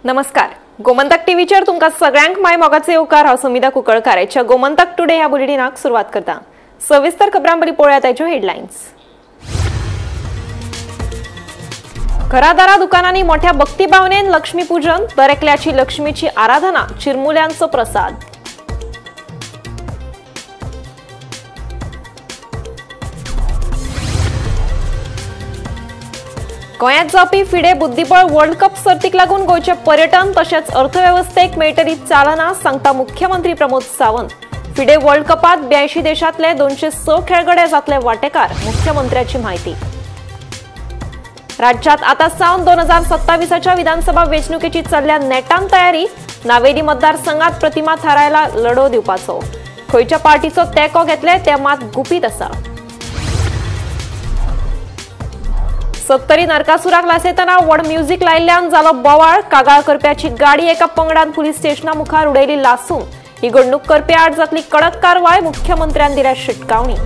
नमस्कार, गोमंतक टीव्हीचेर तुमकां सगळ्यांक my मोगाचे येवकार. हांव सुमिता कुंकळकार. आयच्या गोमंतक टुडे ह्या बुलेटिनाक सुरवात करता. सविस्तर खबरां बरी पळोवया ताच्यो हेडलायन्स. घरादारा दुकानांनी मोठ्या भक्तिभावनेन लक्ष्मीपूजन, दरेकल्याची लक्ष्मीची आराधना, चिरमुल्यांचो प्रसाद. गोंयांत जावपी फिडे बुद्धिबळ वर्ल्ड कप सर्तीक लागून गोंयचे पर्यटन तशेंच अर्थवेवस्थेक मेळटली चालना, सांगता मुख्यमंत्री प्रमोद सावंत. फिडे वर्ल्ड कपात 82 देशांतले 206 खेळगडे जातले वांटेकार, मुख्यमंत्र्याची म्हायती. राज्यात आता सावन 2027च्या विधानसभा वेंचणुकेची चल्ल्या नेटान तयारी. नावेली मतदारसंघात प्रतिमा थारायला लढो दिवपाचो. खंयच्या पार्टीचो तेंको घेतले ते मात गुपीत आसा. सत्तरी नरकासुराक लासयतना व्हड म्युझिक लायिल्ल्यान जालो बोवाळ. कागाळ करप्याची गाडी एका पंगडान पुलीस स्टेशना मुखार उडयली लासून. ही घडणूक करपी आड जातली कडक कारवाय, मुख्यमंत्र्यान दिल्या शिटकावणी.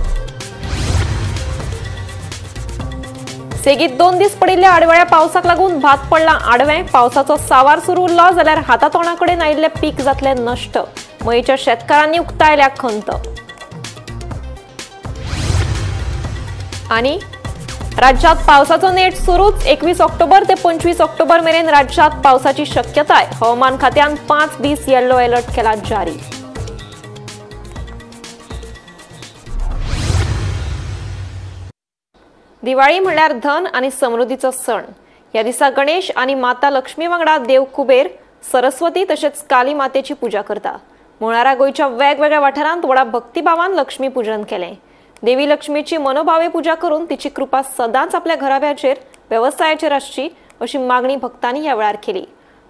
सेगीत 2 दीस पडिल्ल्या आडवेळ्या पावसाक लागून भात पडला आडवें. पावसाचो सावार सुरू उरलो जाल्यार हाता तोंडा कडेन आयिल्लें पीक जातलें नश्ट. मयेच्या शेतकारांनी उक्तायल्या खंत. आनी राज्यात पावसाचो नेट सुरूच. 21 ऑक्टोबर ते 25 ऑक्टोबर मेरेन राज्यात पावसाची शक्यताय. हवामान खात्यान 5 दीस येलो अलर्ट केला जारी. दिवाळी म्हळ्यार धन आनी समृद्धीचो सण. ह्या दिसा गणेश आनी माता लक्ष्मी वांगडा देव कुबेर, सरस्वती तशेंच काली मातेची पुजा करता. मुळारा गोंयच्या वेगवेगळ्या वाठारांत व्हडा भक्तिभावान लक्ष्मी पूजन केलें. देवी लक्ष्मीची मनोभावे पूजा करून तिची कृपा सदांच आपल्या घराब्याचेर, वेवसायाचेर आसची अशी मागणी भक्तांनी ह्या वेळार केली.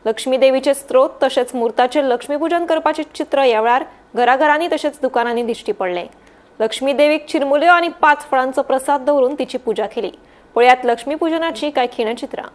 लक्ष्मी देवीचे स्त्रोत तशेंच मुर्ताचेर लक्ष्मीपूजन करपाचे चित्र ह्या वेळार घराघरांनी तशेंच दुकानांनी दिश्टी पडले. लक्ष्मी देवीक चिरमुल्यो आनी 5 फळांचो प्रसाद दवरून तिची पूजा केली. पळयात लक्ष्मीपूजनाची कांय खिणचित्रां.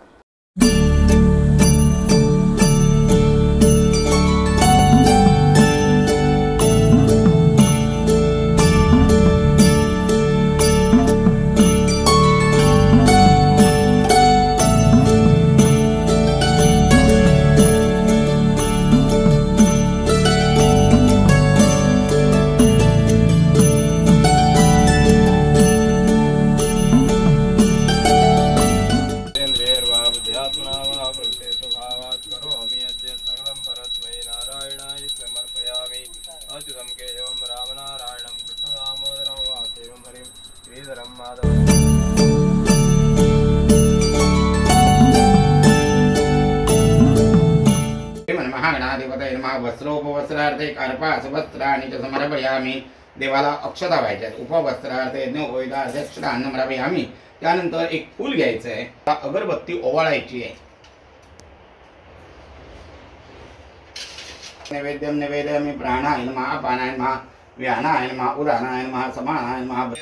वस्त्रोपवस्त्रार्थे कार्पास वस्त्राणि च समर्पयामि. देवाला अक्षता व्हायच्या, उपवस्त्रार्थे यज्ञोपवीतार्थे अक्षता समर्पयामि. त्यानंतर एक फूल घ्यायचं आहे, अगरबत्ती ओवाळायची आहे. नैवेद्यम निवेदयामि प्राणाय नमः, अपानाय नमः, व्यानाय नमः, उदानाय नमः, समानाय नमः.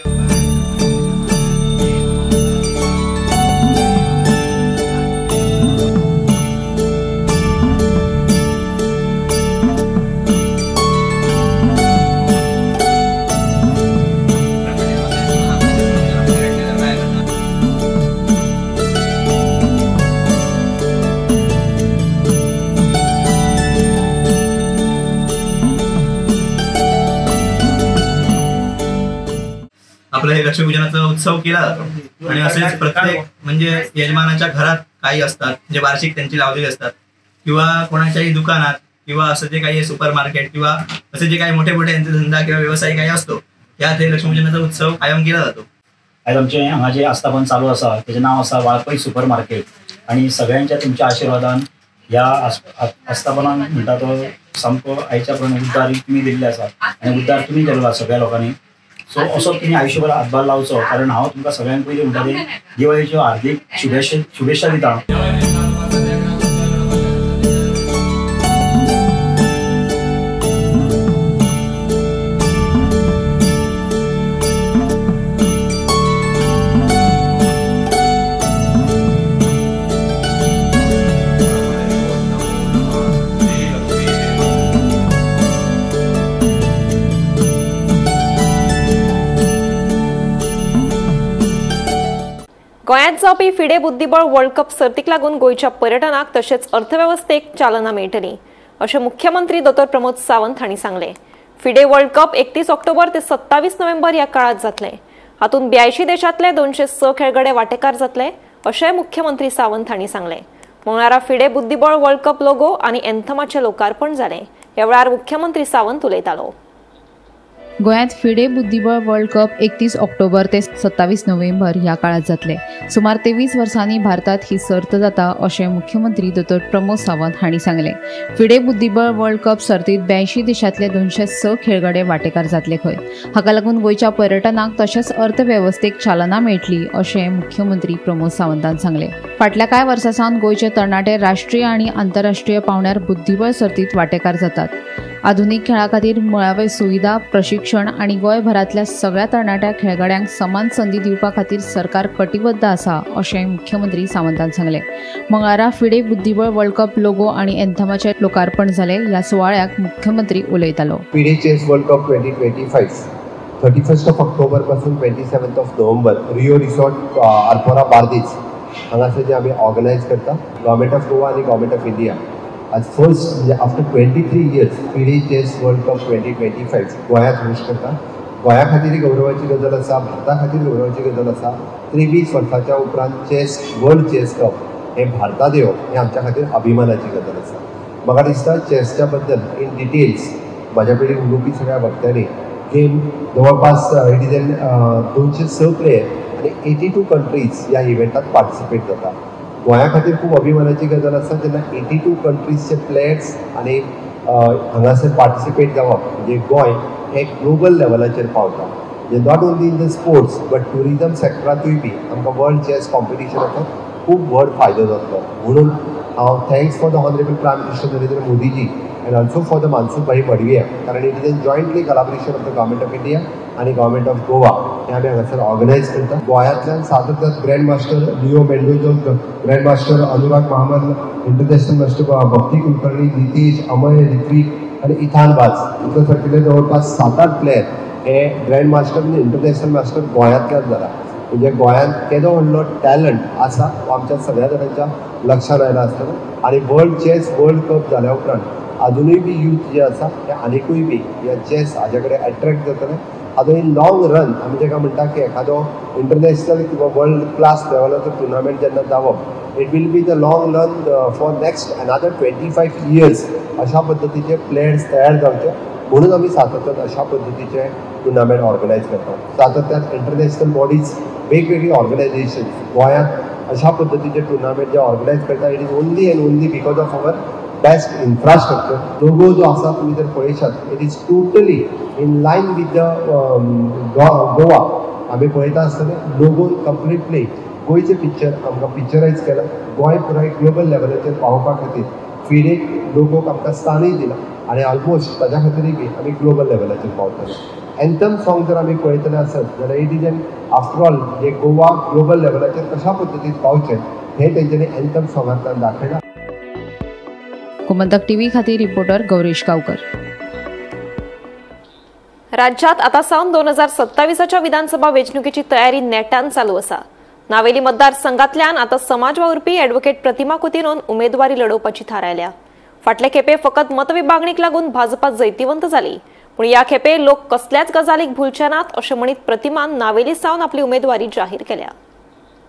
आपलं हे लक्ष्मीपूजनाचा उत्सव केला जातो. आणि असेच प्रत्येक म्हणजे यजमानाच्या घरात काही असतात जे वार्षिक त्यांची लावलेली असतात, किंवा कोणाच्याही दुकानात किंवा असं जे काही सुपर मार्केट किंवा असे जे काही मोठे मोठे यांचे धंदा किंवा व्यवसाय काही असतो त्यात हे लक्ष्मीपूजनाचा उत्सव कायम केला जातो. आयज आमचें हांगा जें आस्थापन चालू आसा तेजें नांव आसा वाळपय सुपर मार्केट. आनी सगळ्यांच्या तुमच्या आशिर्वादान ह्या आस्थापनान म्हणटा तो सामको आयच्या प्रमाणे उद्दार तुमी दिल्ले आसा आनी उद्दार तुमी केल्लो आसा सगळ्या लोकांनी. सो असो तुमी आयुष्यभर हातभार लावचो, कारण हांव तुमकां सगळ्यांक पयलीं म्हणटा तें दिवाळीच्यो हार्दीक शुभेच्छा दिता. गोंयांत जावपी फिडे बुद्धिबळ वर्ल्ड कप सर्तीक लागून गोंयच्या पर्यटनाक तशेंच अर्थवेवस्थेक चालना मेळटली अशें मुख्यमंत्री दोतोर प्रमोद सावंत हांणी सांगलें. फिडे वर्ल्ड कप 31 ऑक्टोबर ते 27 नोव्हेंबर ह्या काळात जातले. हातूंत 82 देशांतले 206 खेळगडे वांटेकार जातले अशेंय मुख्यमंत्री सावंत हांणी सांगलें. मंगळारा फिडे बुद्धिबळ वर्ल्ड कप लोगो आनी एन्थमाचें लोकार्पण जालें. ह्या वेळार मुख्यमंत्री सावंत उलयतालो. गोंयांत फिडे बुद्धिबळ वर्ल्ड कप 31 ऑक्टोबर ते 27 नोव्हेंबर ह्या काळात जातले. सुमार 23 वर्सांनी भारतात ही सर्त जाता अशें मुख्यमंत्री दोतोर प्रमोद सावंत हांणी सांगलें. फिडे बुद्धिबळ वर्ल्ड कप सर्तीत 82 देशांतले 206 खेळगडे वांटेकार जातले खंय. हाका लागून गोंयच्या पर्यटनाक तशेंच अर्थवेवस्थेक चालना मेळटली अशें मुख्यमंत्री प्रमोद सावंतान सांगलें. फाटल्या कांय वर्सां सावन गोंयचे तरणाटे राष्ट्रीय आनी आंतरराष्ट्रीय पांवड्यार बुद्धिबळ सर्तीत वांटेकार जातात. आधुनिक खेळा खातीर मुळावे सुविधा, प्रशिक्षण आनी गोंयभरांतल्या सगळ्या तरणाट्या खेळगड्यांक समान संदी दिवपा खातीर सरकार कटिबद्ध आसा अशें मुख्यमंत्री सावंतान सांगलें. मंगळारा फिडे बुद्धिबळ वर्ल्ड कप लोगो आनी एन्थमाचें लोकार्पण जालें. ह्या सुवाळ्याक मुख्यमंत्री उलयतालो. FIDE chess world cup 2025 31 October पासून 27 नोव्हेंबर रिओ रिसॉर्ट आरपोरा बार्देस हांगासर जे आमी ऑर्गनायज करता. गव्हर्मेंट ऑफ गोवा आनी गव्हर्मेंट ऑफ इंडिया आज फर्स्ट म्हणजे after 23 years FIDE chess world cup 2025 गोंयांत होस्ट करता. गोंया खातीर गौरवाची गजाल आसा, भारता खातीर गौरवाची गजाल आसा. 23 वर्साच्या उपरांत चेस वर्ल्ड चेस कप हें भारतांत येवप हें आमच्या खातीर अभिमानाची गजाल आसा. म्हाका दिसता चेसच्या बद्दल इन डिटेल्स म्हाज्या पयलीं उलोवपी सगळ्या वक्त्यांनी गेम जवळपास it is an 206 player आनी 82 कंट्रीज ह्या इव्हेंटात पार्टिसिपेट जाता. गोंया खातीर खूब अभिमानाची गजाल आसा जेन्ना 82 कंट्रीजचे प्लेयर्स आनी हांगासर पार्टिसिपेट जावप म्हणजे गोंय हें ग्लोबल लेवलाचेर पावता. म्हणजे not only in the sports but tourism सेक्टरांतूय बी आमकां वर्ल्ड चेस कॉम्पिटिशनाचो खूब व्हड फायदो जातलो. म्हणून हांव thanks for the honourable prime minister Narendra Modiji and also for the Mansukh bhai Mandaviya, कारण it is an jointly collaboration of the government of India आनी government of Goa हें आमी हांगासर ऑर्गनायज करता. गोंयांतल्यान सातत्यान grand master Leo Mendoza, grand master Anurag Mahamal, international master Bhakti Kulkarni, Nitish, Amay, Ritwik आनी ethane वाज इतले सारकिल्ले जवळपास 7-8 प्लेयर हे ग्रँड मास्टर आनी इंटरनॅशनल मास्टर गोंयांतल्यान जाला. म्हणजे गोंयांत केदो व्हडलो टॅलंट आसा तो आमच्या सगळ्या जाणांच्या लक्षांत आयला आसतलो. आनी वर्ल्ड चेस वर्ल्ड कप जाल्या उपरांत आजुनूय बी यूथ जे आसा ते आनिकूय बी ह्या चेस हाज्या कडेन एट्रेक्ट जातले. आतां इन लॉंग रन आमी ताका म्हणटा की एखादो इंटरनॅशनल किंवा वर्ल्ड क्लास लेवलाचो टुर्नामेंट जेन्ना जावप it will be the long run for next another 25 years अशा पद्दतीचे प्लेयर्स तयार जावचे म्हणून आमी सातत्यान अशा पद्दतीचे टुर्नामेंट ऑर्गनायज करता. सातत्यान इंटरनॅशनल बॉडीज वेगवेगळी ऑर्गनायझेशन्स गोंयांत अशा पद्दतीचे टुर्नामेंट जे ऑर्गनायज करता it is only and only because of our best infrastructure. Logo जो आसा तुमी जर पळयशात it is totally in line with the Goa. आमी पळयता आसतना लोगोन कंप्लिटली गोंयचें पिक्चर आमकां पिक्चरायज केलां. गोंय पुराय ग्लोबल लेवलाचेर पावोवपा खातीर फिडे लोगोक आमकां स्थानूय दिलां आनी ऑलमोस्ट ताज्या खातीरूय बी आमी ग्लोबल लेवलाचेर पावतले. एन्थम सॉंग जर आमी पळयतले आसत जाल्यार it is an after all J Goa global लेवलाचेर कशा पद्दतीन पावचें हें तेंच्यांनी एन्थम सॉंगांतल्यान दाखयलां. गोमंतक टीव्ही खातीर रिपोर्टर गौरेश गावकर. राज्यात आता सावन 2027च्या विधानसभा वेंचणुकेची तयारी नेटान चालू आसा. नावेली मतदारसंघातल्यान आता समाज वावुरपी ॲडव्होकेट प्रतिमा कुतिन्होन उमेदवारी लढोवपाची थारायल्या. फाटले खेपे फकत मतविभागणीक लागून भाजपा जैतिवंत जाली, पूण ह्या खेपे लोक कसल्याच गजालीक भुलचे नात अशें म्हणीत प्रतिमान नावेली सावन आपली उमेदवारी जाहीर केल्या.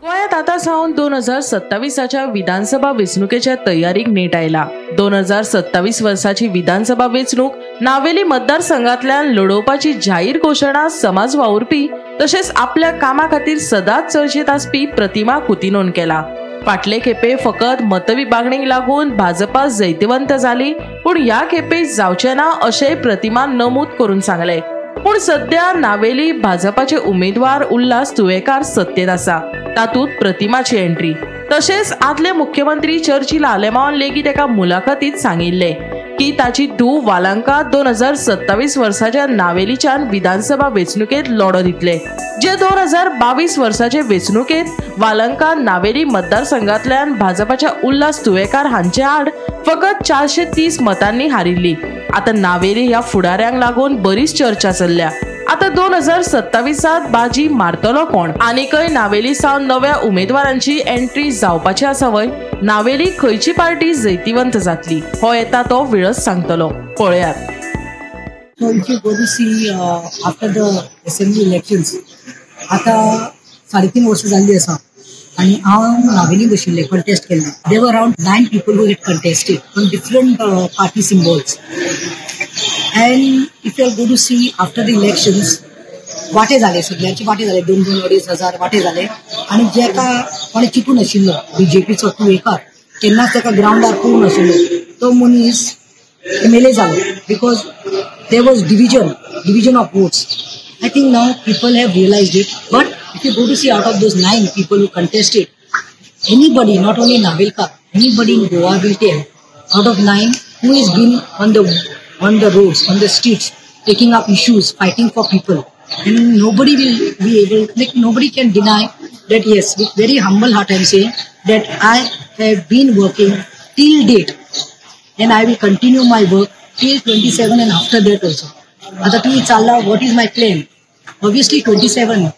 गोंयांत आतां सावन 2027च्या विधानसभा वेंचणुकेच्या तयारीक नेट आयला. 2027 वर्साची विधानसभा वेंचणूक नावेली मतदारसंघांतल्यान लढोवपाची जाहीर घोशणा समाज वावुरपी तशेंच आपल्या कामा खातीर सदांच चर्चेत आसपी प्रतिमा कुतिन्होन केला. फाटले खेपे फकत मतविभागणीक लागून भाजपा जैतिवंत जाली, पूण ह्या खेपे जावचें ना अशें प्रतिमान नमूद करून सांगलें. पूण सध्या नावेली भाजपाचे उमेदवार उल्हास तुयेंकार सत्तेत आसा, तातूंत प्रतिमाची एंट्री. तशेंच आदले मुख्यमंत्री चर्चिल आलेमांवान लेगीत एका मुलाखतीत सांगिल्लें की ताची धूव वालांका 2027 वर्साच्या नावेलीच्यान विधानसभा वेंचणुकेंत लढो दितले. जे 2022 वर्साचे वेंचणुकेंत वालंका नावेली मतदारसंघांतल्यान भाजपाच्या उल्हास तुयेंकार हांचे आड फकत 430 मतांनी हारिल्ली. आतां नावेली ह्या फुडाऱ्यांक लागून बरीच चर्चा चल्ल्या. आता 2027 बाजी मारतलो कोण? आनीकय नावेली सावन नव्या उमेदवारांची एंट्री जावपाची आसा वय? नावेली खंयची पार्टी जैतिवंत जातली हो येता तो वेळच सांगतलो. पळयात. So if you go to see after the assembly elections, आता 3.5 वर्ष जाल्ली आसा आनी हांव नावेली बशिल्लें कंटेस्ट केल्लें. There were around 9 people who had contested on different party symbols. And if you go to see after the elections, वाटे जाले, सगळ्यांचे वाटे जाले, 2-2 2.5 हजार वाटे जाले. आनी जेका कोणें चिंतून नाशिल्लो बीजेपीचो तुवेकार केन्नाच ताका ग्रावंडार पळोवंक नाशिल्लो तो मनीस MLA जालो, because there was division of votes. I think now people have realized it. But if you go to see out of those 9 people who contested, anybody, not only Navelkar, anybody in Goa will tell, out of 9, who has been on the roads, on the streets, taking up issues, fighting for people. And nobody will be able, like nobody can deny that yes, with very humble heart I am saying that I have been working till date and I will continue my work till 27 and after that also. आता तुम्ही चालला, what is my claim? Obviously 27,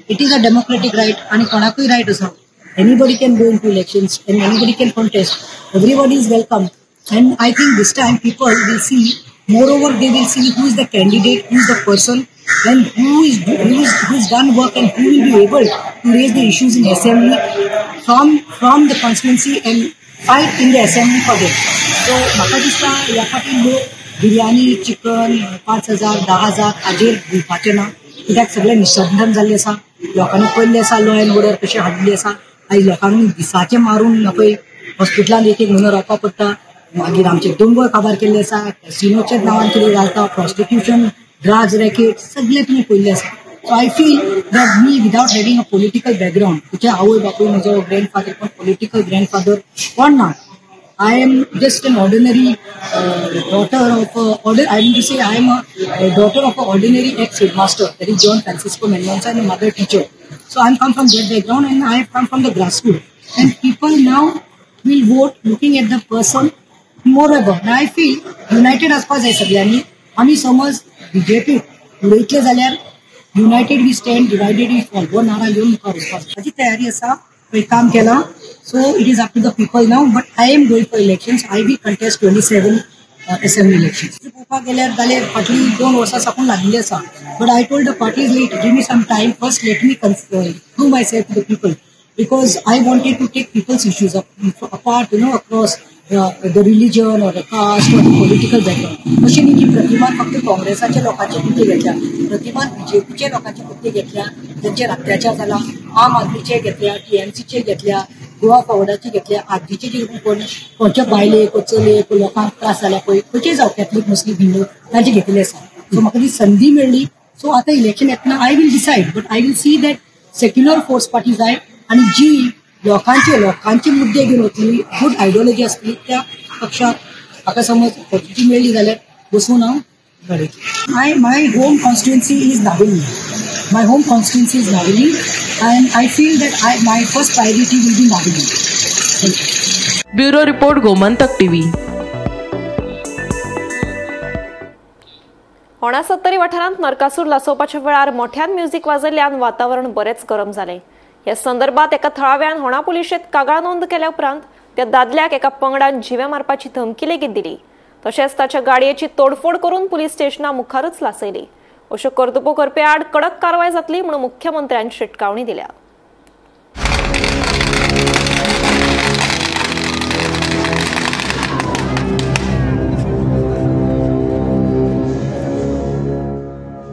it is a democratic right आणि कोणाकूय right आसा. Anybody can go into elections and anybody can contest. Everybody is welcome. And I think this time people will see, moreover they will see who is the candidate, who is the person and who's done work and who will be able to raise the issues in assembly from the constituency and fight in the assembly for them. So म्हाका दिसता ह्या फाटीं लोक biryani, chicken, 5,000 10,000 हाजेर दिवपाचें ना, कित्याक सगळें निसंदन जाल्लें आसा. लोकांनी पयल्लें आसा लॉ एंड ऑर्डर कशें हाडिल्लें आसा. आयज लोकांनी दिसाचें मारून पळय हॉस्पिटलांत एक एक म्हयनो रावपा पडटा. मागीर आमचे दोंगर काबार केल्ले आसा, कॅसिनोच्या नांवान कितें घालता, प्रॉस्टिट्यूशन, ड्रग्स रॅकेट सगळें तुमी पळयल्लें आसा. So I feel that me without having a political background, तुझ्या आवय बापूय म्हजो ग्रँडफादर कोण पॉलिटिकल ग्रँडफादर कोण ना, I am just an ordinary daughter of I mean to say I am a daughter of a ordinary ex headmaster, that is John Francisco Mendonca, and mother teacher. So I am come from that background and I have come from the grassroot. And people now will vote looking at the person. Moreover, I feel united आसपा जाय सगळ्यांनी. आमी समज BJP उडयतले जाल्यार united we stand, divided we fall हो नारा घेवन मुखार वचपाक जाय. ताची तयारी आसा, पळय काम केलां. So it is up to the people now, but I am going for elections. I will contest 27 assembly elections. पळोवपाक गेल्यार जाल्यार फाटलीं 2 वर्सां साकून लागिल्ली आसा. But I told the parties, let give me some time, first let me prove myself to the people, because I wanted to take people's issues apart, you know, across the religion or the caste or the political background. अशें न्ही की प्रतिमान फक्त काँग्रेसाच्या लोकांचे मुद्दे घेतल्या, प्रतिमान बीजेपीच्या लोकांचे मुद्दे घेतल्या, तांचेर अत्याचार जाला, आम आदमीचे घेतल्या, टीएमसीचे घेतल्या, गोवा फॉवर्डाचे घेतल्या, आदीचे जे कोण कोणच्या बायलेक चलयेक लोकांक त्रास जाल्या पळय, खंयचेय जावं, कॅथलीक, मुस्लीम, हिंदू, तांचे घेतिल्ले आसा. सो म्हाका ती संदी मेळ्ळी. सो आतां इलेक्शन येतना I will decide, but I will see that secular force party जाय आनी जी लोकांचे लोकांचे मुद्दे घेवन वतली, गुड आयडियोलॉजी आसतली त्या पक्षाक म्हाका समज ऑपॉर्च्युनिटी मेळ्ळी जाल्यार बसून हांव लढयतलें. My home constituency is Navelim. My home constituency is Navelim and I feel that my first priority will be Navelim. Thank you. Bureau report, Gomantak TV. Honda Sattari वाठारांत नरकासूर लासोवपाच्या वेळार मोठ्यान म्युझिक वाजयल्ल्यान वातावरण बरेंच गरम जालें. ह्या संदर्भात एका थळाव्यान होणा पुलिशेंत कागाळ नोंद केल्या उपरांत त्या दादल्याक एका पंगडान जिवे मारपाची धमकी लेगीत दिली. तशेंच ताच्या गाडयेची तोडफोड करून पुलीस स्टेशना मुखारच लासयली. अश्यो कर्तुपो करपी आड कडक कारवाय जातली म्हणून मुख्यमंत्र्यान शिटकावणी दिल्या.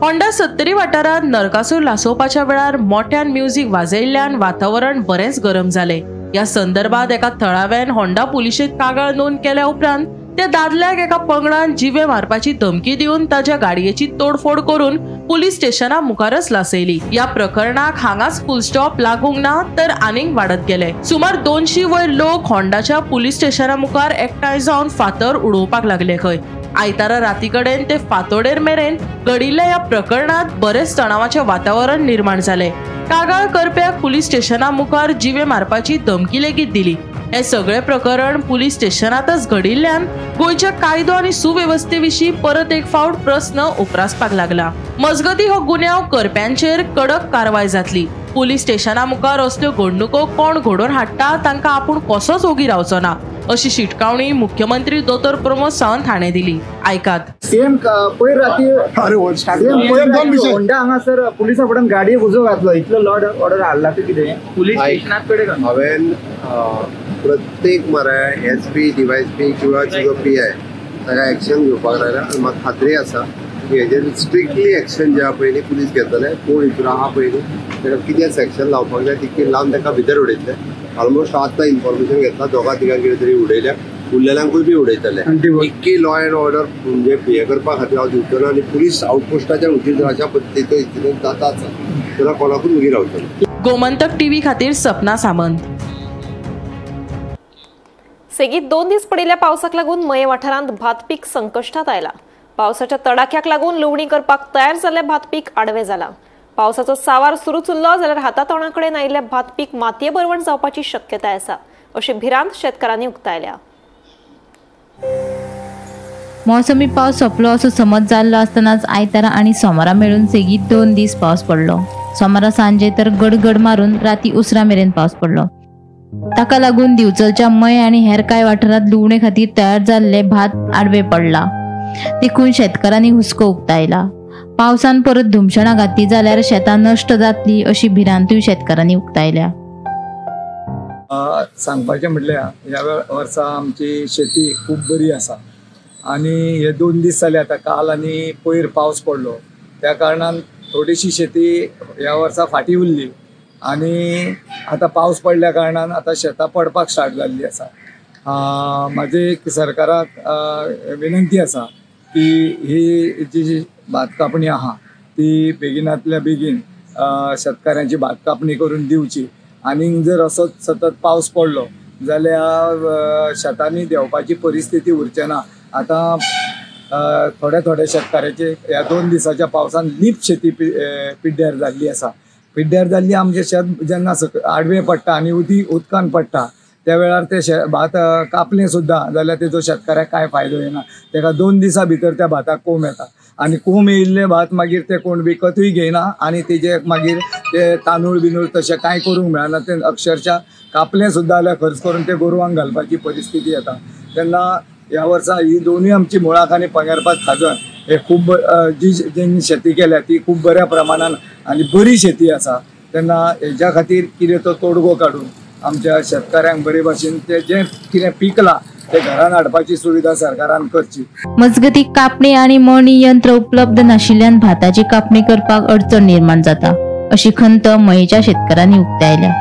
होंडा सत्तरी वाठारांत नरकासूर लासोवपाच्या वेळार मोठ्यान म्युझिक वाजयल्ल्यान वातावरण बरेंच गरम जालें. ह्या संदर्भात एका थळाव्यान होंडा पुलिशेंत कागाळ नोंद केल्या उपरांत त्या दादल्याक एका पंगडान जिवे मारपाची धमकी दिवन ताच्या गाडयेची तोडफोड करून पुलीस स्टेशना मुखारच लासयली. ह्या प्रकरणाक हांगाच फुल स्टॉप लागूंक ना तर आनीक वाडत गेले. सुमार 200 वयर लोक होंडाच्या पुलीस स्टेशना मुखार एकठांय जावन फातर उडोवपाक लागले खंय. आयतारा राती कडेन ते फातोडेर मेरेन घडिल्ल्या ह्या प्रकरणात बरेच तणावाचें वातावरण निर्माण जालें. कागाळ करप्याक पुलीस स्टेशना मुखार जिवे मारपाची धमकी लेगीत दिली. हे सगळे प्रकरण पुलीस स्टेशनातच घडिल्ल्यान गोंयच्या कायदो आनी सुवेवस्थे विशीं परत एक फावट प्रस्न उप्रासपाक लागला. मजगती हो गुन्यांव करप्यांचेर कडक कारवाय जातली. पुलीस स्टेशना मुखार असल्यो घडणुको कोण घडोवन हाडटा तांकां आपूण कसोच ओगी रावचो ना अशी शिटकावणी मुख्यमंत्री दोतोर प्रमोद सावंत हाणें दिली. आयकात. सेम पयर राती होंडा हांगासर पुलिसा फुड्यान गाडयेक उजो घातलो, इतलो लॉ ऑर्डर हाडला ते कितें पुलीस स्टेशनात कडेन हांवें प्रत्येक मरे एस पी डीवायएसपी किंवा जो पी I ताका एक्शन घेवपाक लागला आनी म्हाका खात्री आसा की हेजेर स्ट्रिक्टली एक्शन जे आहा पयलीं पुलीस घेतले. कोण हितून आहा पयलीं ताका कितें सेक्शन लावपाक जाय तितकें लावन ताका भितर उडयतले. ऑलमोस्ट आतां इन्फॉर्मेशन घेतला, दोगा तिगां कितें तरी उडयल्या, उरलेल्यांकूय बी उडयतले. इतकी लॉ एंड ऑर्डर म्हणजे हें करपा खातीर हांव दिवचो ना आनी पुलीस आउटपोस्टाच्या वतीन अशा पद्दतीचो इन्सिडंट जाता आसा तेन्ना कोणाकूच उगी रावचो ना. गोमंतक टीव्ही खातीर सपना सामंत. सेगीत 2 दीस पडिल्ल्या पावसाक लागून मये वाठारांत भात पीक संकश्टात आयला. पावसाच्या तडाख्याक लागून लुवणी करपाक तयार जाल्लें भात पीक आडवें जाला. पावसाचो सावार सुरूच उरलो जाल्यार हाता तोंडा कडेन आयिल्लें भात पीक मातये भरवण जावपाची शक्यताय आसा अशी भिरांत शेतकारांनी उक्तायल्या. मोसमी पावस सोंपलो असो समज जाल्लो आसतनाच आयतारा आनी सोमारा मेळून सेगीत 2 दीस पावस पडलो. सोमारा सांजे तर गडगड मारून राती उसरा मेरेन पावस पडलो. ताका लागून दिवचलच्या मये आनी हेर कांय वाठारांत लुवणे खातीर तयार जाल्ले भात आडवे पडला. देखून शेतकारांनी हुस्को उक्तायला. पावसान परत धुमशणां घातली जाल्यार शेतां नश्ट जातली अशी भिरांतूय शेतकारांनी उक्तायल्या. सांगपाचें म्हटल्यार ह्या वर्सा आमची शेती खूब बरी आसा आनी हे 2 दीस जाले आतां काल आनी पयर पावस पडलो त्या कारणान थोडीशी शेती ह्या वर्सा फाटीं उरली आनी आतां पावस पडल्या कारणान आतां शेतां पडपाक स्टार्ट जाल्ली आसा. म्हाजी एक सरकाराक विनंती आसा की ही जी भात कापणी आहा ती बेगिनांतल्या बेगीन शेतकाऱ्यांची भात कापणी करून दिवची. आनी जर असोच सतत पावस पडलो जाल्यार शेतांनी देंवपाची परिस्थिती उरची ना. आतां थोड्या थोड्या शेतकाऱ्याचे ह्या 2 दिसाच्या पावसान लीप शेती पिड्ड्यार जाल्ली आसा. पिड्ड्यार जाल्ली आमचें शेत जेन्ना आडवें पडटा आनी उदकान पडटा त्या वेळार ते भात कापलें सुद्दां जाल्यार तेजो शेतकाऱ्याक कांय फायदो येना. तेका 2 दिसां भितर त्या भाताक कोंब येता आनी कोंब येयल्लें भात मागीर ते कोण विकतूय घेयना आनी तेजे मागीर ते तांदूळ बिंदूळ तशें कांय करूंक मेळना. ते अक्षरशा कापलें सुद्दां जाल्यार खर्च करून ते गोरवांक घालपाची परिस्थिती येता. तेन्ना ह्या वर्सा ही दोनूय आमची मुळाक आनी पंगेरपाक खाजन हे खूब जी जेणी शेती केल्या ती खूब बऱ्या प्रमाणान आनी बरी शेती आसा. तेन्ना हेज्या खातीर कितें तो तोडगो काडून आमच्या शेतकाऱ्यांक बरे भाशेन ते जें कितें पिकलां ते घरान हाडपाची सुविधा सरकारान करची. मजगती कापणी आनी मळणी यंत्र उपलब्ध नाशिल्ल्यान भाताची कापणी करपाक अडचण निर्माण जाता अशी खंत मयेच्या शेतकारांनी उक्तायल्या.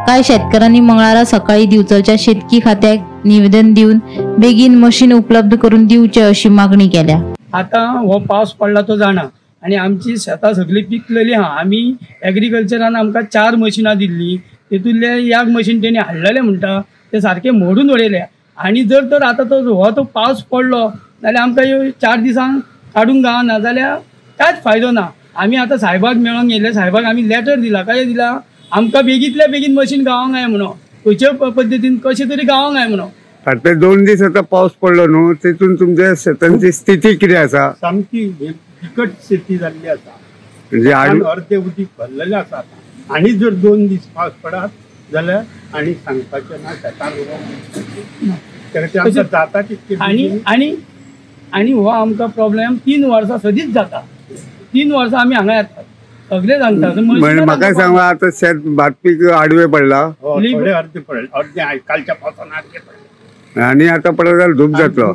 कांय शेतकारांनी मंगळारा सकाळी दिवचलच्या शेतकी खात्याक निवेदन दिवन बेगीन मशीन उपलब्ध करून दिवचे अशी मागणी केल्या. आतां हो पावस पडला तो जाणा आनी आमची शेतां सगळीं पिकलेली आहा. आमी एग्रीकल्चरान आमकां 4 मशिनां दिल्ली, तेतूंतले एक मशीन तेणी हाडलेलें म्हणटा ते सारकें मोडून उडयलें. आनी जर तर आतां तो हो तो पावस पडलो जाल्यार आमकां 4 दिसांक काडूंक गावना जाल्यार कांयच फायदो ना. आमी आतां सायबाक मेळोंक येयले, सायबाक आमी लेटर दिला, काय दिला आमकां बेगींतल्या बेगीन मशीन गावोंक जाय म्हणून, खंयचे पद्दतीन कशें तरी गावोंक जाय म्हणून. फाटले 2 दीस आतां पावस पडलो न्हू, तेतून तुमच्या शेतांची स्थिती कितें आसा? सामकी बिकट स्थिती जाल्ली आसा, म्हणजे अर्दे उदीक भरलेलें आसा. आनी जर 2 दीस पावस पडत जाल्यार आनी सांगपाचें ना शेतान जाता तितकें. आनी आनी आनी हो आमकां प्रॉब्लेम 3 वर्सां सदींच जाता. 3 वर्सां आमी हांगा येतात सगळे सांगता. म्हाका सांगा आतां शेत भात पीक आडवें पडला, अर्दे पडले, अर्दे कालच्या पावसान अर्दे पडले आनी आतां पडत जाल्यार धूप जातलो.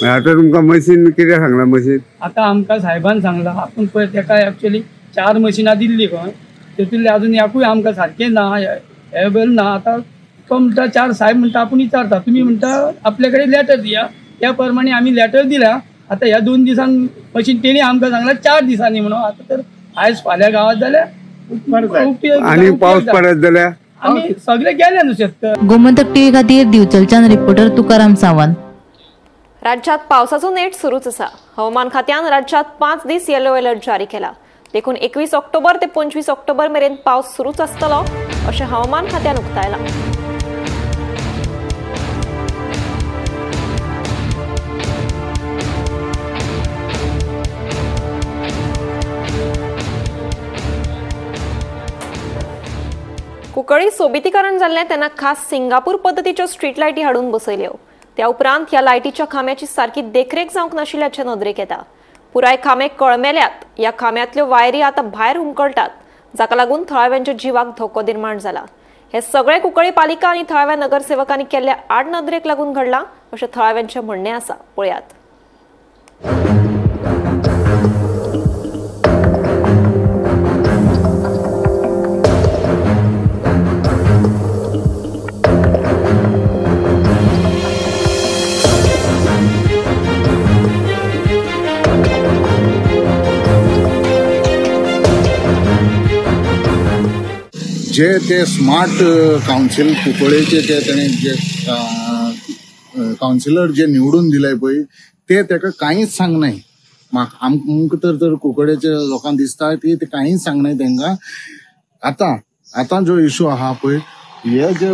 आतां तुमकां मशीन कितें सांगलां? मशीन आतां आमकां सायबान सांगलां आपूण पळय तेका एक्चुअली 4 मशिनां दिल्ली खंय, तेतूंतलें अजून एकूय आमकां सारकें ना, एवेलेबल ना. आतां तो म्हणटा 4 सायब म्हणटा आपूण विचारता, तुमी म्हणटा आपले कडेन लेटर दिया, त्या प्रमाणे आमी लेटर दिल्या. आतां ह्या 2 दिसान मशीन तेणी आमकां सांगलां 4 दिसांनी म्हणून. आतां तर आयज फाल्यां गावात जाल्यार आनी पावस पडत जाल्यार आमी सगळे गेले न्हू शेतकार. गोमंतक टीव्ही खातीर दिवचलच्यान रिपोर्टर तुकाराम सावंत. राज्यात पावसाचो नेट सुरूच आसा. हवामान खात्यान राज्यात 5 दीस येलो अलर्ट जारी केला. देखून 21 ऑक्टोबर ते 25 ऑक्टोबर मेरेन पावस सुरूच आसतलो अशें हवामान खात्यान उक्तायलां. कुंकळ्ळी सोबितीकरण जाल्लें तेन्ना खास सिंगापूर पद्दतीच्यो स्ट्रीट लायटी हाडून बसयल्यो. त्या उपरांत ह्या लायटीच्या खांब्याची सारकी देखरेख जावंक नाशिल्ल्याचें नदरेक येता. पुराय खांबे कळमेल्यात. ह्या खांब्यांतल्यो वायरी आतां भायर हुमकळटात, जाका लागून थळाव्यांच्या जिवाक धोको निर्माण जाला. हे सगळे कुंकळ्ळी पालिका आनी थळाव्या नगरसेवकांनी केल्ल्या आडनदरेक लागून घडलां अशें थळाव्यांचें म्हणणें आसा. पळयात. जे ते स्मार्ट काउन्सिल कुंकळ्ळेचे जे तेणे जे काउन्सिलर जे निवडून दिले पळय ते तेका कांयच सांगनाय. म्हाका आमकां तर कुंकळ्ळेच्या लोकांक दिसता की ते कांयच सांगनाय तेंकां. आतां आतां जो इशू आहा पळय, हे जे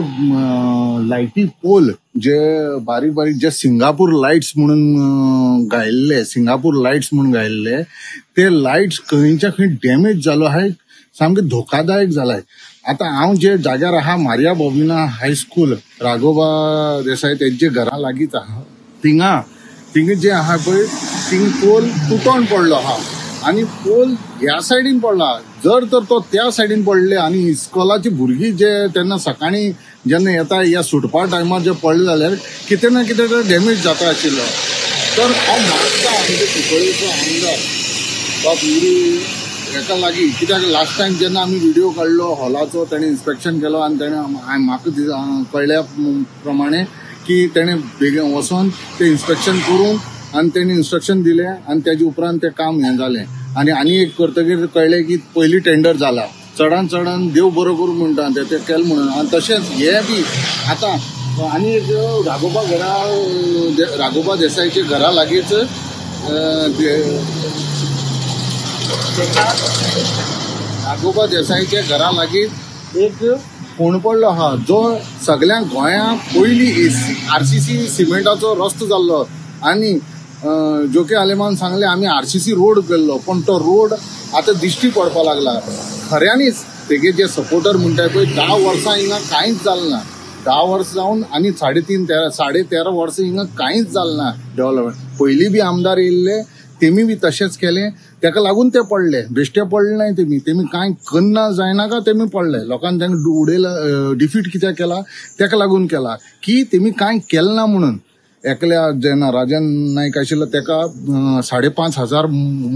लायटी पोल जे बारीक बारीक जे सिंगापूर लायट्स म्हणून घायल्ले, सिंगापूर लायट्स म्हणून घायल्ले ते लायट्स खंयच्या खंय डॅमेज जालो आहाय, सामकें धोकादायक जालाय. आतां हांव जे जाग्यार आहा, मारिया बॉबिना हायस्कूल राघोबा देसाय तेंचे घरा लागींच आहा, थिंगा थिंगा जे आहा पळय थिंग पोल तुटोन पडलो आहा आनी पोल ह्या सायडीन पडला. जर तर तो त्या सायडीन पडले आनी इस्कॉलाची भुरगीं जे तेन्ना सकाळीं जेन्ना येता ह्या सुटपा टायमार जे पडले जाल्यार कितें ना कितें तर डॅमेज जाता आशिल्लो. तर हांव मागता आमच्या कुंकळ्ळेचो आमदार बाब युरी हेका लागीं, कित्याक लास्ट टायम जेन्ना आमी व्हिडिओ काडलो हॉलाचो तेणें इन्स्पेक्शन केलो आनी तेणें म्हाका कळ्ळ्या प्रमाणे की तेणें बेगीन वचोन तें इन्स्पेक्शन करून आनी तेणें इन्स्ट्रक्शन दिलें आनी तेजे उपरांत तें काम हें जालें. आनी आनी एक करतकीर कळ्ळें की पयलीं टेंडर जाला, चडान चडान देव बरो करूं म्हणटा तें केलें म्हणून. आनी तशेंच हें बी आतां आनी एक राघोबा घरा, राघोबा देसायच्या घरा लागींच राघोबा देसायच्या घरा लागींच एक फोंड पडलो आहा, जो सगळ्या गोंया पयलीं आरसीसी सिमेंटाचो रस्तो जाल्लो आनी जोके आलेमान सांगलें आमी आरसीसी रोड केल्लो, पण तो रोड आतां दिश्टी पडपाक लागला. खऱ्यांनीच तेगे जे सपोर्टर म्हणटा पळय, 10 वर्सां हिंगा कांयच जालें ना, 10 वर्सां जावन आनी 13.5 13.5 वर्सां हिंगा कांयच जालें ना डेव्हलपमेंट. पयलीं बी आमदार येयल्ले तेमी बी तशेंच केलें, तेका लागून ते पडले, बेश्टे पडले नाय तेमी, तेमी कांय करना जायना का तेमी पडले. लोकांनी तांकां उडयला, डिफीट कित्याक केला तेका लागून केला की तेमी कांय केलें ना म्हणून. एकल्या जेन्ना राजन नायक आशिल्लो तेका 5,500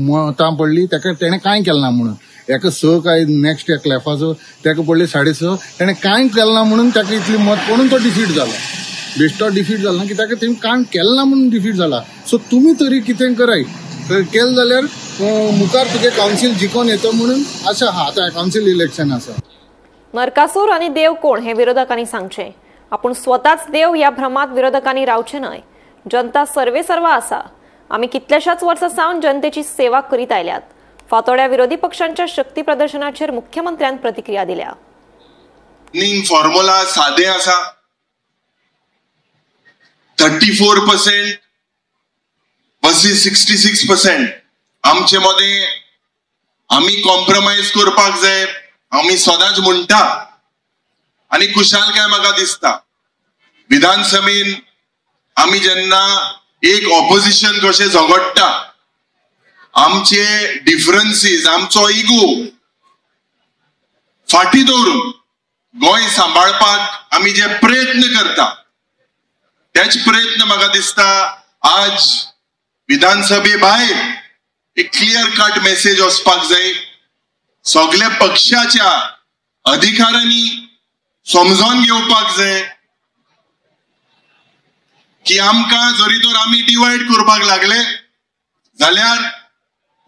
मतां पडली, तेका तेणें कांय केलें ना म्हणून. एका 6 काय नॅक्स्ट एक क्लॅफाचो तेका पडली 6.5, तेणें कांय केलें ना म्हणून तेका इतली मत पडून तो डिफीट जाला. बेश्टो डिफीट जाला ना कित्याक तेमी कांय केलें ना म्हणून डिफीट जाला. सो तुमी तरी कितें कराय, केलें जाल्यार मुखार तुगे कावन्सील जिखोन येता म्हणून आशा आहा. आतां कावन्सील इलेक्शन आसा. नरकासूर आनी देव कोण हे विरोधकांनी सांगचें. आपूण स्वताच देव ह्या भ्रमात विरोधकांनी रावचें न्हय. जनता सर्वे सर्वा आसा. आमी कितल्याशाच वर्सां सावन जनतेची सेवा करीत आयल्यात. फातोड्या विरोधी पक्षांच्या शक्ती प्रदर्शनाचेर मुख्यमंत्र्यान प्रतिक्रिया दिल्या. फॉर्म्युला सादे आसा, 34% वर्सेस 66%. आमचे मदें आमी कॉम्प्रोमायज करपाक जाय, आमी सदांच म्हणटा आनी खुशालकाय म्हाका दिसता. विधानसभेन आमी जेन्ना एक ऑपोजिशन कशें झगडटा, आमचे डिफरन्सीस, आमचो इगो फाटी दवरून गोंय सांबाळपाक आमी जे प्रयत्न करता तेच प्रयत्न म्हाका दिसता आज विधानसभे भायर एक क्लियर कट मेसेज वचपाक जाय. सगल्या पक्षाच्या अधिकाऱ्यांनी समजून घेवपाक जाय की आमकां जरी तर आमी डिवायड करपाक लागले जाल्यार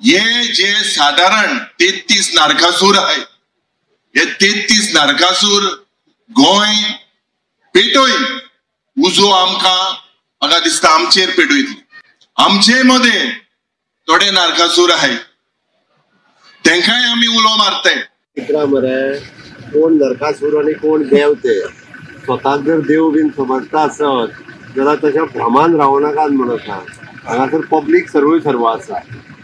हे जे सादारण 33 नरकासूर आहे, हे 33 नरकासूर गोंय पेटोय उजो आमकां म्हाका दिसता आमचेर पेटयतले. आमचे मदें थोडे नरकासूर आहे, तेंकांय आमी उलो मारताय. चित्रां मरे कोण नरकासूर आनी कोण देव ते स्वताक जर देव बीन समजता आसत जाल्यार तशें भ्रमान रावं नाकात म्हणून आसा. हांगासर पब्लीक सर्व सर्व आसा.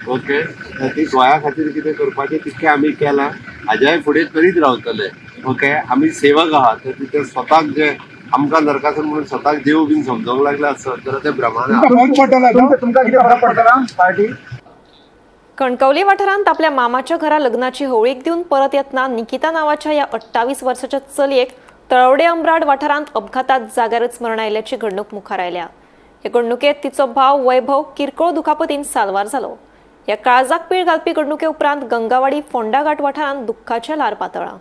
ओके, ती गोंया खातीर कितें करपाचें तितकें आमी केलां, हाज्याय फुडें करीत रावतले. ओके, आमी सेवक आहा तर ते स्वताक जे आमकां नरकासूर म्हणून स्वताक देव बीन समजोंक लागले आसत जाल्यार ते भ्रमान आहा. तुमकां कितें फरक पडटला पार्टी? कणकवली वाठारांत आपल्या मामाच्या घरा लग्नाची होळीक दिवन परत येतना निकिता नावाच्या ह्या 28 वर्साच्या चलयेक तळवडे अम्राड वाठारांत अपघातात जाग्यारच मरण आयिल्ल्याची घडणूक मुखार आयल्या. हे घडणुकेत तिचो भाव वैभव किरकोळ दुखापतीन साल्वार जालो. ह्या काळजाक पीळ घालपी घडणुके उपरांत गंगावाडी फोंडाघाट वाठारांत दुख्खाचें ल्हार पातळ्ळां.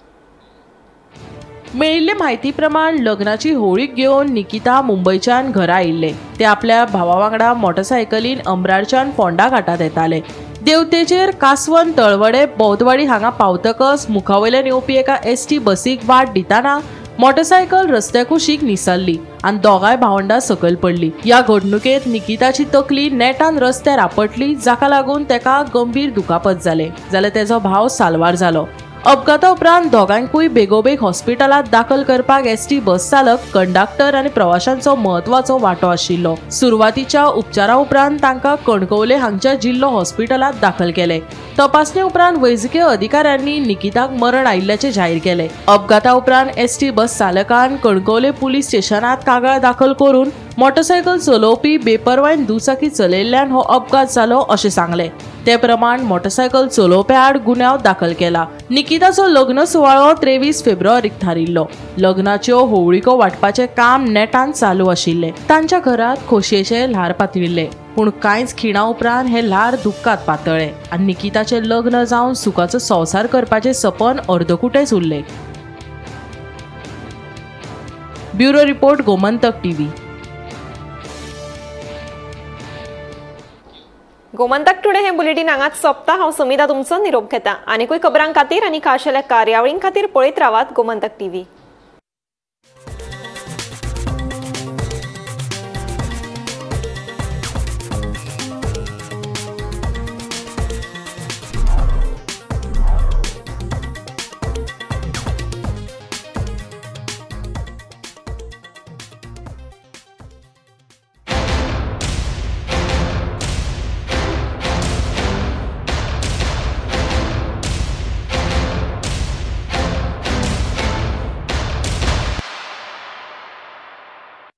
मेळिल्ले म्हायती प्रमाण लग्नाची होळीक घेवन निकिता मुंबयच्यान घरा आयिल्ले. ते आपल्या भावा वांगडा मोटरसायकलीन अम्राडच्यान फोंडा घाटात येताले. देवतेचेर कासवन तळवडे बौद्धवाडी हांगा पावतकच मुखावयल्यान येवपी एका एसटी बसीक वाट दितना मोटरसायकल रस्त्या कुशीक निसरली आनी दोगांय भावंडां सकयल पडली. ह्या घडणुकेंत निकिताची तकली नेटान रस्त्यार आपटली, जाका लागून ताका गंभीर दुखापत जाले, जाल्यार तेजो भाव साल्वार जालो. अपघाता उपरांत दोगांकूय बेगोबेग हॉस्पिटलांत दाखल करपाक एसटी बस चालक, कंडक्टर आनी प्रवाशांचो म्हत्वाचो वांटो आशिल्लो. सुरवातीच्या उपचारा उपरांत तांकां कणकवले हांगच्या जिल्लो हॉस्पिटलांत दाखल केले. तपासणे उपरांत वैजकीय अधिकाऱ्यांनी निकिताक मरण आयिल्ल्याचें जाहीर केलें. अपघाता उपरांत एसटी बस चालकान कणकवले पुलीस स्टेशनांत कागाळ दाखल करून मोटरसायकल चलोवपी बेपरवायन दुचाकी चलयल्ल्यान हो अपघात जालो अशें सांगलें. ते प्रमाण मोटरसायकल चलोवप्या आड गुन्यांव दाखल केला. निकिताचो लग्न सुवाळो 23 फेब्रुवारीक थारिल्लो. लग्नाच्यो होवळिको वांटपाचें काम नेटान चालू आशिल्लें. तांच्या घरांत खोशयेचें ल्हार पातळिल्लें, पूण कांयच खिणा उपरांत हें ल्हार दुख्खात पातळ्ळें आनी निकिताचें लग्न जावन सुखाचो संवसार करपाचें सपन अर्दकुटेंच उरलें. Bureau report, Gomantak TV. Gomantak today हे बुलेटीन हांगाच सोंपता. हांव समिता तुमचो निरोप घेता. आनीकूय खबरां खातीर आनी खाशेल्या कार्यावळीं खातीर पळयत रावात गोमंतक टीव्ही.